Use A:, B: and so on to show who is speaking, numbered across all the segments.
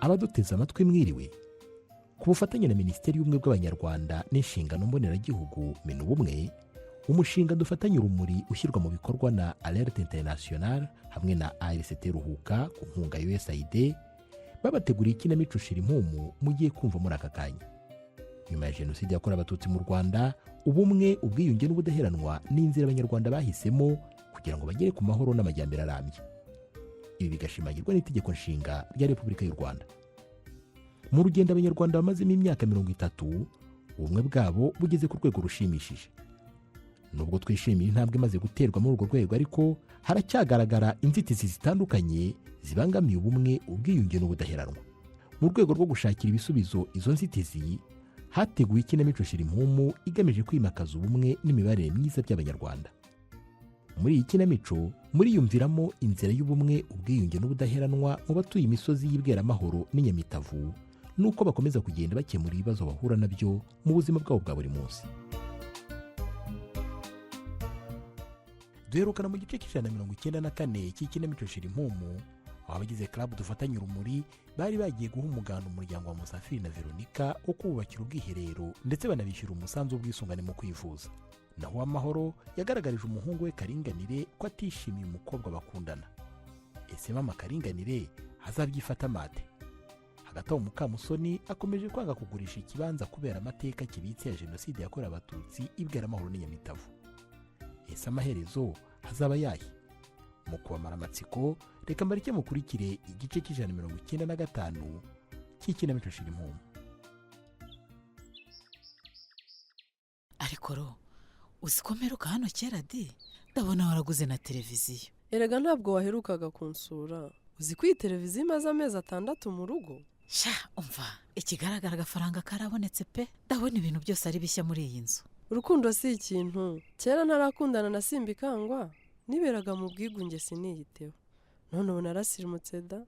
A: Abaduteze amatwi, mwiriwe. Ku bufatanye na Minisiteri y'Ubumwe bw'Abanyarwanda n'Inshingano Mboneragihugu, Minubumwe, umushinga Dufatanye Urumuri ushyirwa mu bikorwa na Alert International hamwe na ARCT Ruhuka ku nkunga ya USAID, babateguriye ikinamico Shira Impumu mugiye kumva muri aka kanya. Nyuma ya Jenoside yakorewe Abatutsi mu Rwanda, ubumwe, ubwiyunge n'ubudaheranwa ni inzira Abanyarwanda bahisemo kugira ngo bagere ku mahoro n'amajyambere arambye. Ibi bigashimangirwa n'Itegeko Nshinga rya Repubulika y'u Rwanda. Mu rugendo Abanyarwanda bamazemo imyaka 30, ubumwe bwabo bugeze ku rwego rushimishije. Nubwo twishimiye intambwe imaze guterwa muri urwo rwego, ariko haracyagaragara inzitizi zitandukanye zibangamiye ubumwe, ubwiyunge n'ubudaheranwa. Mu rwego rwo gushakira ibisubizo izo nzitizi, hateguwe ikinamico Shira Impumu igamije kwimakaza ubumwe n'imibanire myiza by'Abanyarwanda. Muri iyi kinamico muriyumviramo inzira y'ubumwe, ubwiyunge n'ubudaheranwa mu batuye imisozi y'Ibweramahoro n'Inyamitavu, n'uko bakomeza kugenda bakemura ibibazo bahura nabyo mu buzima bwabo bwa buri munsi. Duherukana mu gice cy'194 cy'ikinamico Shira Impumu, aho abagize Club Dufatanye Urumuri bari bagiye guha umuganda umuryango wa Musafiri na Veronica wo kubakira ubwiherero, ndetse banabishyura umusanzu w'ubwisungane mu kwivuza. Naho Uwamahoro yagaragarije umuhungu we Karinganire ko atishimiye umukobwa bakundana. Ese mama Karinganire azabyifata mate? Hagati aho, Mukamusoni akomeje kwanga kugurisha ikibanza kubera amateka kibitse ya Jenoside yakorewe Abatutsi Ibweramahoro n'Inyamitavu. Ese amaherezo hazaba yahe? Mu kubamara amatsiko, reka mbareke mukurikire igice cy'195 cy'ikinamico Shira Impumu.
B: Ariko ro, uzi ko mperuka hano kera di? Ndabona waraguze na televiziyo.
C: Erega ntabwo waherukaga kunsura. Uzi ko iyi televiziyo imaze amezi 6 mu rugo?
B: Sha umva, ikigaragara agafaranga karabonetse pe. Ndabona ibintu byose ari bishya muri iyi nzu.
C: Urukundo si ikintu. Kera ntarakundana na Simbikangwa, niberaga mu bwigunge siniyiteho. None ubu narasirimutse da.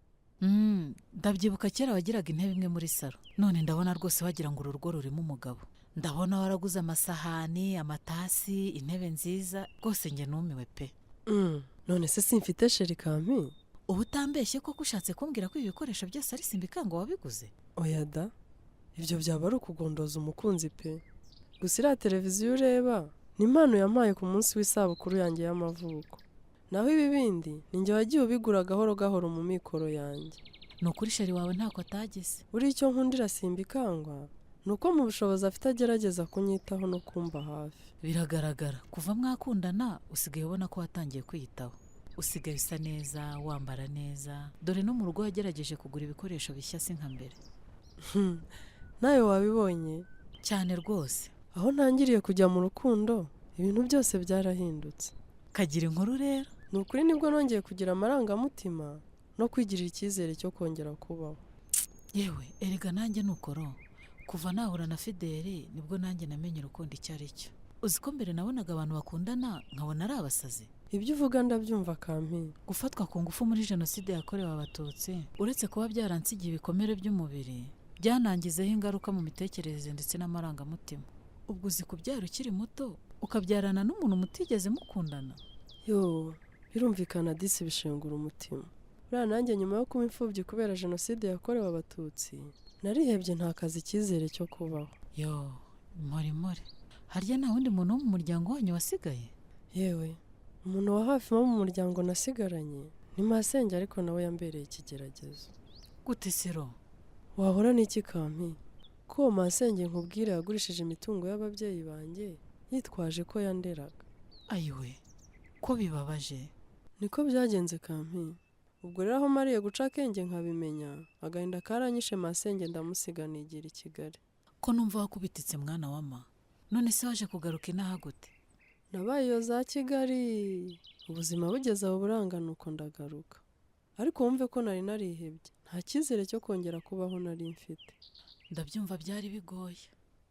B: Ndabyibuka kera wagiraga intebe imwe muri salo, none ndabona rwose wagira ngo uru rugo rurimo umugabo. Ndabona waraguze amasahani, amatasi, intebe nziza, rwose njye numiwe pe.
C: None se simfite chéri Kampi?
B: Ubu utambeshye koko, ushatse kumbwira ko ibi bikoresho byose ari Simbikangwa wabiguze?
C: Oya da, ibyo byaba ari ukugondoza umukunzi pe. Gusa iriya televiziyo ureba ni impano yampaye ku munsi w'isabukuru yanjye y'amavuko. Naho ibi bindi ni njye wagiye ubigura gahoro gahoro mu mikoro yanjye.
B: Ni ukuri chéri wawe ntako atagize.
C: Buriya icyo nkundira Simbikangwa ni uko mu bushobozi afite agerageza kunyitaho no kumba hafi.
B: Biragaragara, kuva mwakundana usigaye ubona ko watangiye kwiyitaho. Usigaye usa neza, wambara neza, dore no mu rugo wagerageje kugura ibikoresho bishya, si nka mbere.
C: Nawe wabibonye?
B: Cyane rwose.
C: Aho ntangiriye kujya mu rukundo, ibintu byose byarahindutse.
B: Kagira inkuru rero.
C: Ni ukuri nibwo nongeye kugira amarangamutima no kwigirira icyizere cyo kongera kubaho.
B: Yewe, erega nanjye nukoro, kuva nahura na Fideli nibwo nanjye namenye urukundo icyo ari cyo. Uzi ko mbere nabonaga abantu bakundana nkabona ari abasazi?
C: Ibyo uvuga ndabyumva, Kampi.
B: Gufatwa ku ngufu muri Jenoside yakorewe Abatutsi, uretse kuba byaransigiye ibikomere by'umubiri, byanangizeho ingaruka mu mitekerereze ndetse n'amarangamutima. Ubwo uzi kubyara ukiri muto, ukabyarana n'umuntu mutigeze mukundana?
C: Yo, birumvikana disi, bishengura umutima. Buriya nanjye nyuma yo kuba imfubyi kubera Jenoside yakorewe Abatutsi, narihebye ntakaza icyizere cyo kubaho.
B: Yo, mpore mpore. Harya nta wundi muntu wo mu muryango wanyu wasigaye?
C: Yewe, umuntu wa hafi wo mu muryango nasigaranye ni masenge, ariko nawe yambereye ikigeragezo.
B: Gute sero?
C: Wahora n'iki Kampi, ko uwo masenge nkubwira yagurishije imitungo y'ababyeyi banjye yitwaje ko yanderaga?
B: Ayiwe, ko bibabaje!
C: Niko byagenze, Kampi. Ubwo rero aho mariye guca akenge nkabimenya, agahinda karanyishe, masenge ndamusiga nigira i Kigali.
B: Ko numva wakubititse, mwana wa ma! None se waje kugaruka inaha gute?
C: Nabaye iyo za Kigali, ubuzima bugeze aho buranga, nuko ndagaruka. Ariko wumve ko nari narihebye, nta cyizere cyo kongera kubaho nari mfite.
B: Ndabyumva, byari bigoye.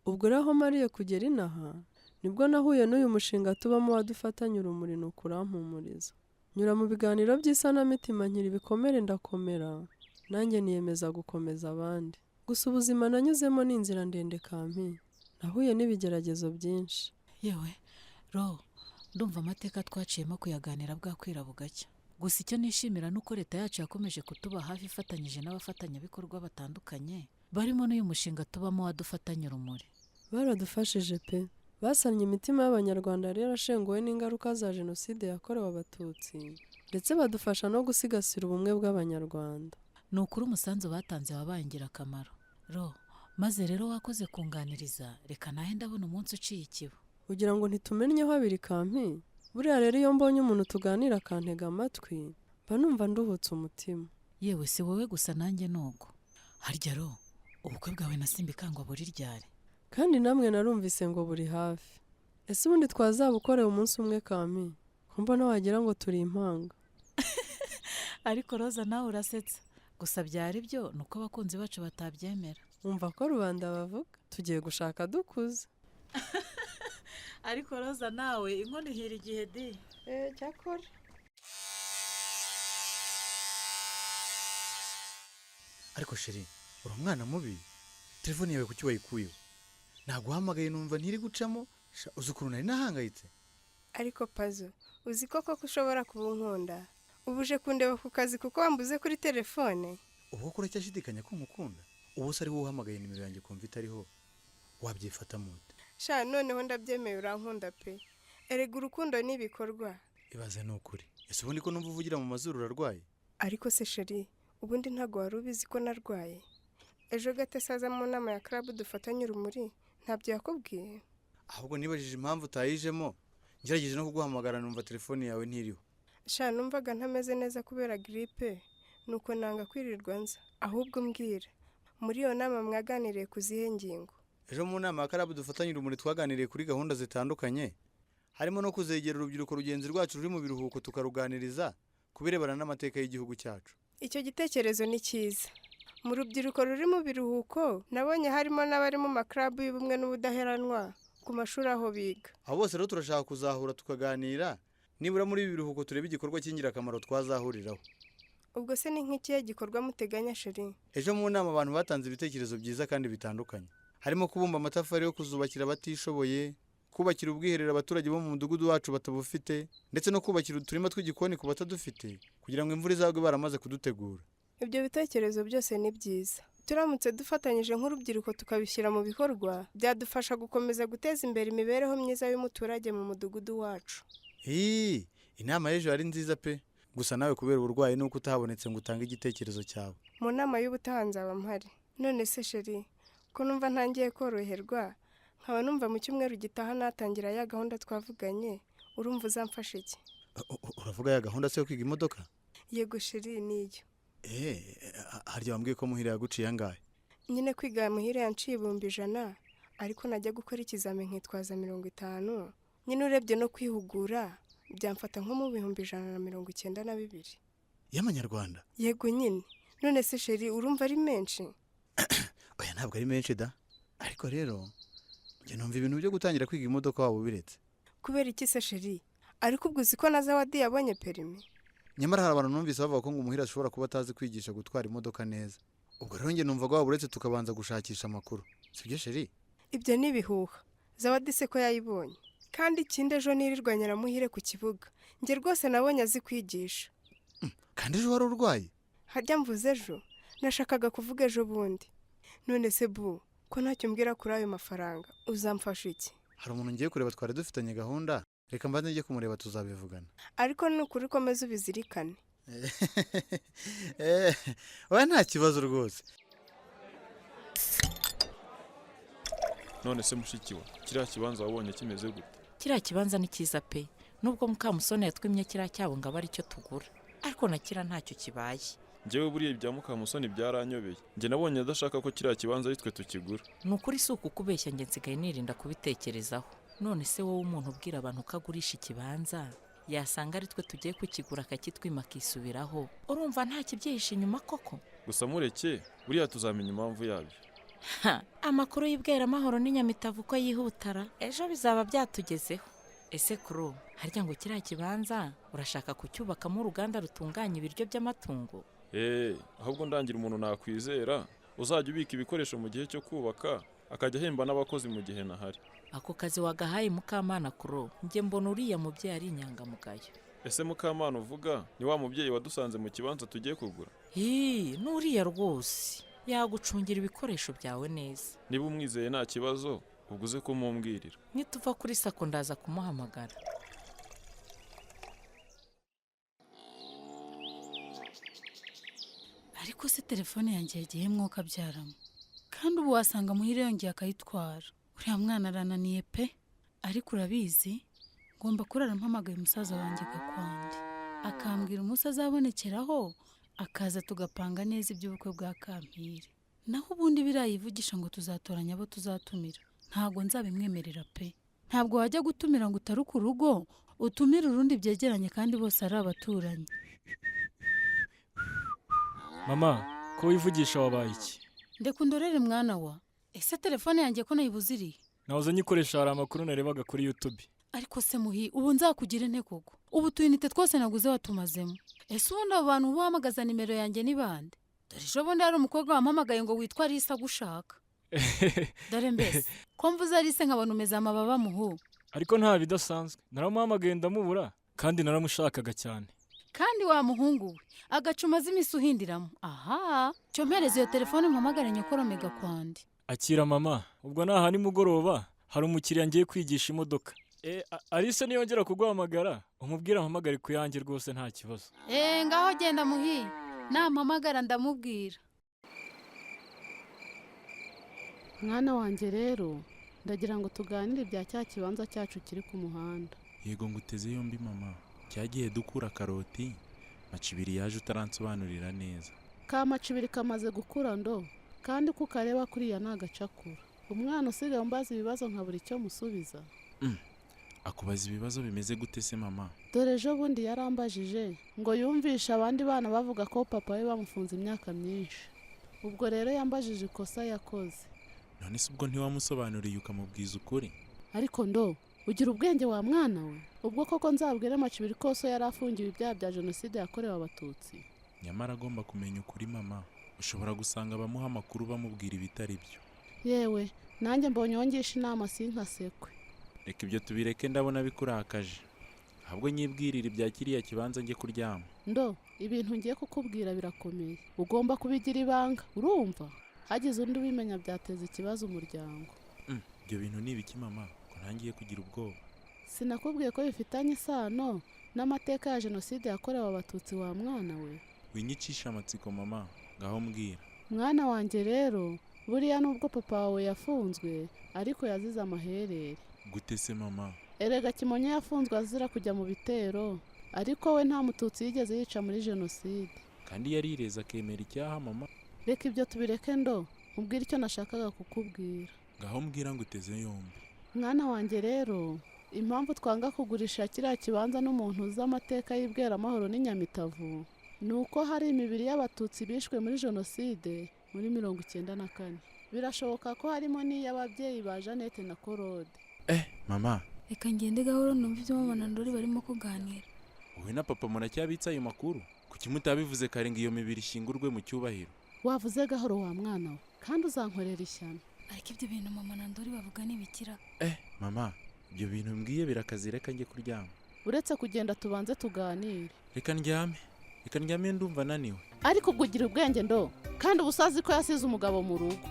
C: Ubwo rero aho mariye kugera inaha, nibwo nahuye n'uyu mushinga tubamo wadufatanye urumuri, ni ukurampumuriza. Nyura mu biganiro by'isanamitima, nkira ibikomere, ndakomera, nanjye niyemeza gukomeza abandi. Gusa ubuzima nanyuzemo ni inzira ndende, Kampi. Nahuye n'ibigeragezo byinshi.
B: Yewe ro, ndumva amateka twaciyemo kuyaganira bwakwira bugacya. Gusa icyo nishimira ni uko leta yacu yakomeje kutuba hafi ifatanyije n'abafatanyabikorwa batandukanye barimo n'uyu mushinga tubamo wadufatanya urumuri.
C: Baradufashije pe! Basannye imitima y'Abanyarwanda yari yarashenguwe n'ingaruka za Jenoside yakorewe Abatutsi, ndetse badufasha no gusigasira ubumwe bw'Abanyarwanda.
B: Ni ukuri umusanzu batanze wabaye ingirakamaro. Ro, maze rero wakoze kunganiriza, reka nahe ndabona umunsi uciye ikibu.
C: Ugira ngo ntitumennyeho abiri kampi? Buriya rero iyo mbonye umuntu tuganira akantega amatwi, mba numva nduhutse umutima.
B: Yewe si wowe gusa, nanjye nuko. Harya ro, ubukwe bwawe na Simbikangwa buri ryari?
C: Kandi namwe narumvise ngo buri hafi. Ese ubundi twazabukorewe umunsi umwe kampi? Ko mbona wagira ngo turi impanga.
B: Ariko Roza nawe urasetsa. Gusa byari byo ni uko abakunzi bacu batabyemera.
C: Wumva ko rubanda bavuga tugiye gushaka dukuze.
B: Ariko Roza nawe inkono ihira igihe di.
C: Cyakora.
D: Ariko chérie, uri umwana mubi. Telefone yawe kuki wayikuyeho? Naguhamagaye numva ntiri gucamo, uzi ukuntu nari nahangayitse.
E: Ariko Pazo, uzi ko koko ushobora kuba unkunda? Ubu uje kundeba ku kazi kuko wambuze kuri telefone?
D: Ubu ko uracyashidikanya ko nkukunda? Ubu se ari wowe uhamagaye nimero yanjye kumva itariho, wabyifata mute?
E: Sha noneho ndabyemeye, urankunda pe. Erega urukundo ni ibikorwa.
D: Ibaze ni ukuri. Ese ubundi ko numva uvugira mu mazuru urarwaye?
E: Ariko se chérie, ubundi ntabwo wari ubizi ko narwaye? Ejo Gatesi aza mu nama ya club dufatanye urumuri, ntabyo yakubwiye?
D: Ahubwo nibajije impamvu utayijemo, ngerageje no kuguhamagara numva telefone yawe ntiriho.
E: Sha numvaga ntameze neza kubera gripe, nuko nanga kwirirwa nza. Ahubwo mbwira, muri iyo nama mwaganiriye ku zihe ngingo?
D: Ejo mu nama ya club dufatanye urumuri twaganiriye kuri gahunda zitandukanye, harimo no kuzegera urubyiruko rugenzi rwacu ruri mu biruhuko tukaruganiriza ku birebana n'amateka y'igihugu cyacu.
E: Icyo gitekerezo ni cyiza. Mu rubyiruko ruri mu biruhuko nabonye harimo n'abari mu maklabu y'ubumwe n'ubudaheranwa ku mashuri aho biga.
D: Abo bose rero turashaka kuzahura tukaganira, nibura muri ibi biruhuko turebe igikorwa cy'ingirakamaro twazahuriraho.
E: Ubwo se ni nk'ikihe gikorwa muteganya chérie?
D: Ejo mu nama abantu batanze ibitekerezo byiza kandi bitandukanye, harimo kubumba amatafari yo kuzubakira abatishoboye, kubakira ubwiherero abaturage bo mu mudugudu wacu batabufite, ndetse no kubakira uturima tw'igikoni ku batadufite kugira ngo imvura izagwe baramaze kudutegura.
E: Ibyo bitekerezo byose ni byiza. Turamutse dufatanyije nk'urubyiruko tukabishyira mu bikorwa, byadufasha gukomeza guteza imbere imibereho myiza y'umuturage mu mudugudu wacu.
D: Inama y'ejo yari nziza pe. Gusa nawe kubera uburwayi nuko utahabonetse ngo utange igitekerezo cyawe.
E: Mu nama y'ubutaha nzaba mpari. None se chérie, ko numva ntangiye koroherwa, nkaba numva mu cyumweru gitaha natangira ya gahunda twavuganye, urumva uzamfasha iki?
D: Uravuga ya gahunda se yo kwiga imodoka?
E: Yego chérie, niyo.
D: Harya wambwiye ko Muhire yaguciye angahe?
E: Nyine kwiga Muhire yanciye 100,000, ariko najya gukora ikizami nkitwaza 50. Nyine urebye no kwihugura byamfata nko mu 192,000
D: y'amanyarwanda.
E: Yego nyine. None se chérie, urumva ari menshi?
D: Oya ntabwo ari menshi da. Ariko rero njye numva ibintu byo gutangira kwiga imodoka waba ubiretse.
E: Kubera iki se chérie? Ariko ubwo uzi ko na Zawadi yabonye permis?
D: Nyamara hari abantu numvise bavuga ko ngo Muhire ashobora kuba atazi kwigisha gutwara imodoka neza. Ubwo rero njye numva ko waba uretse tukabanza gushakisha amakuru. Sibyo chérie?
E: Ibyo ni ibihuha. Zawadi se ko yayibonye? Kandi ikindi ejo nirirwanye na Muhire ku kibuga, njye rwose nabonye azi kwigisha.
D: Kandi ejo wari urwaye?
E: Harya mvuze ejo? Nashakaga kuvuga ejo bundi. None se bu, ko ntacyo mbwira kuri ayo mafaranga, uzamfasha iki?
D: Hari umuntu ngiye kureba twari dufitanye gahunda, reka mbanze njye kumureba tuzabivugana.
E: Ariko ni ukuri ukomeze ubizirikane.
D: Oya nta kibazo rwose.
F: None se mushiki wa, kiriya kibanza wabonye kimeze gute?
G: Kiriya kibanza ni cyiza pe, nubwo Mukamusoni yatwimye kiriya cyabo ngo abe aricyo tugura, ariko na kiriya ntacyo kibaye.
F: Njyewe buriya ibya Mukamusoni byaranyobeye. Njye nabonye adashaka ko kiriya kibanza ari twe tukigura.
G: Ni ukuri si ukukubeshya, njye nsigaye nirinda kubitekerezaho. None se wowe umuntu ubwira abantu ko agurisha ikibanza, yasanga ari twe tugiye kukigura akakitwima akisubiraho, urumva nta kibyihishe inyuma koko?
F: Gusa mureke, buriya tuzamenya impamvu yabyo.
G: Amakuru y'Ibweramahoro n'Inyamitavu ko yihutara, ejo bizaba byatugezeho. Ese kuro, harya ngo kiriya kibanza urashaka kucyubakamo uruganda rutunganya ibiryo by'amatungo?
F: Ahubwo ndangira umuntu nakwizera uzajya ubika ibikoresho mu gihe cyo kubaka, akajya ahemba n'abakozi mu gihe nahari.
G: Ako kazi wagahaye Mukamana kuro, njye mbona uriya mubyeyi ari inyangamugayo.
F: Ese Mukamana uvuga ni wa mubyeyi wadusanze mu kibanza tugiye kugura?
G: Hii, nuriya rwose yagucungira ibikoresho byawe neza.
F: Niba umwizeye nta kibazo, ubwo uze kumumbwirira.
G: Nituva kuri SACCO ndaza kumuhamagara.
B: Ariko se telefone yanjye yagiye mwuka abyaramo, kandi ubu wasanga Muhire yongeye akayitwara. Uriya mwana arananiye pe! Ariko urabizi, ngomba kurara mpamagaye umusaza wanjye Gakwandi, akambwira umunsi azabonekeraho, akaza tugapanga neza iby'ubukwe bwa Kampire. Naho ubundi biriya ngo tuzatoranya abo tuzatumira, ntabwo nzabimwemerera pe! Ntabwo wajya gutumira ngo utaruke urugo, utumire urundi byegeranye kandi bose ari abaturanyi.
H: Mama, ko wivugisha wabaye iki?
B: Ndeka undorere mwana wa. Ese telefone yanjye ko nayibuze irihe?
H: Nahoze nyikoresha, hari amakuru narebaga kuri YouTube.
B: Ariko se Muhi, ubu nzakugire nte koko? Ubu utuyinite twose naguze watumazemo. Ese ubundi abo bantu ubahamagaza nimero yanjye ni bande? Dore ejo bundi hari umukobwa wampamagaye ngo witwa Alice agushaka. Dore mbese ko mvuze Alice nkabona umeze amababa, muhu.
H: Ariko nta bidasanzwe, naramuhamagaye ndamubura kandi naramushakaga cyane.
B: Kandi wa muhungu we, agacu umaze iminsi uhindiramo. Aha, cyo mpereza iyo telefone mpamagare nyokorome Gakwandi.
H: Akira mama, ubwo naha nimugoroba hari umukiriya ngiye kwigisha imodoka. Alice niyongera kuguhamagara umubwire ampamagare ku yanjye, rwose nta kibazo.
B: Eee, ngaho genda Muhi, nampamagara ndamubwira.
I: Mwana wanjye rero, ndagira ngo tuganire ibya cya kibanza cyacu kiri ku muhanda.
J: Yego, nguteze yombi mama. Cyagiye dukura karoti Macibiri yaje utaransobanurira neza.
I: Ka Macibiri kamaze gukura ndo, kandi uko ukareba kuriya ni agacakura. Umwana usigaye umbaza ibibazo nkabura icyo musubiza.
J: Akubaza ibibazo bimeze gute se mama?
I: Dore ejo bundi yarambajije ngo yumvishe abandi bana bavuga ko papa we bamufunze imyaka myinshi. Ubwo rero yambajije ikosa yakoze.
J: None se ubwo ntiwamusobanuriye ukamubwiza ukuri?
I: Ariko ndo, ugira ubwenge wa mwana we. Ubwo koko nzabwire Macibiri ko so yari afungiwe ibyaha bya jenoside yakorewe Abatutsi?
J: Nyamara agomba kumenya ukuri mama, ushobora gusanga abamuha amakuru bamubwira ibitari byo.
I: Yewe, nanjye mbonye wongesha inama sinkasekwe.
J: Reka ibyo tubireke, ndabona bikurakaje. Ahubwo nyibwirira ibya kiriya kibanza njye kuryama.
I: Ndo, ibintu ngiye kukubwira birakomeye, ugomba kubigira ibanga, urumva? Hagize undi ubimenya byateza ikibazo umuryango.
J: Ibyo bintu ni ibiki mama, ko ntangiye kugira ubwoba?
I: Sinakubwiye ko bifitanye isano n'amateka ya jenoside yakorewe Abatutsi wa mwana we?
J: Winyicisha amatsiko mama, ngaho mbwira.
I: Mwana wanjye rero, buriya nubwo papa wawe yafunzwe, ariko yazize amaherere.
J: Gute se mama?
I: Erega Kimonyo yafunzwe azira kujya mu bitero, ariko we nta Mututsi yigeze yica muri jenoside.
J: Kandi yarireze akemera icyaha mama.
I: Reka ibyo tubireke ndo, nkubwire icyo nashakaga kukubwira.
J: Ngaho mbwira ngo uteze yombi.
I: Mwana wanjye rero, impamvu twanga kugurisha kiriya kibanza n'umuntu uzi amateka y'Ibweramahoro n'Inyamitavu ni uko hari imibiri y'Abatutsi bishwe muri jenoside muri 94. Birashoboka ko harimo n'iy'ababyeyi ba Jeannette na Korode.
J: Mama.
K: Reka ngende gahoro numve ibyo mama na Ndori barimo kuganira.
J: Wowe na papa muracyabitse ayo makuru? Kuki mutabivuze kare ngo iyo mibiri ishyingurwe mu cyubahiro?
I: Wavuze gahoro wa mwana we, kandi uzankorera ishyano.
K: Ariko ibyo bintu mama na Ndori bavuga ntibikira.
J: Mama, ibyo bintu mbwiye birakaze, reka njye kuryama.
I: Uretse kugenda tubanze tuganire.
J: Reka ndyame, reka ndyame, ndumva naniwe.
I: Ariko ubwo ugira ubwenge ndo, kandi uba usazi ko yasize umugabo mu rugo.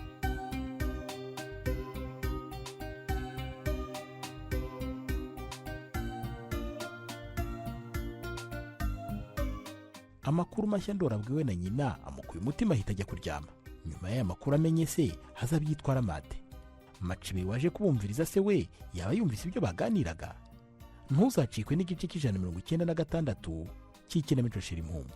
A: Amakuru mashya Ndora abwiwe na nyina amukuye umutima, ahita ajya kuryama. Nyuma y'aya makuru amenye se hazabyitwara mate? Macibiri waje kubumviriza se we yaba yumvise ibyo baganiraga? Ntuzacikwe n'igice cy'196 cy'ikinamico Shira Impumu.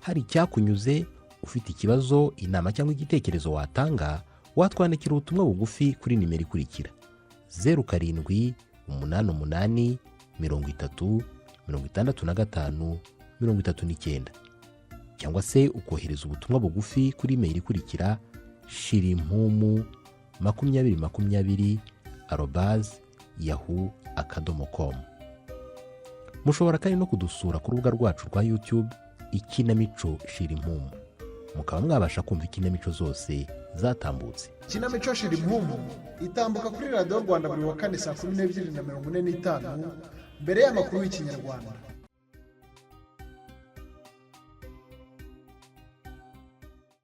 A: Hari icyakunyuze, ufite ikibazo, inama cyangwa igitekerezo watanga, watwandikira ubutumwa bugufi kuri nimero ikurikira: 0788 30 65 39, cyangwa se ukohereza ubutumwa bugufi kuri imeri ikurikira: shirimpumu2020@yahoo.com. Mushobora kandi no kudusura ku rubuga rwacu rwa YouTube Ikinamico Shirimpumu, mukaba mwabasha kumva ikinamico zose zatambutse.
L: Ikinamico Shira Impumu itambuka kuri Radiyo Rwanda buri wa kane saa 12:45. Mbere y'amakuru y'Ikinyarwanda.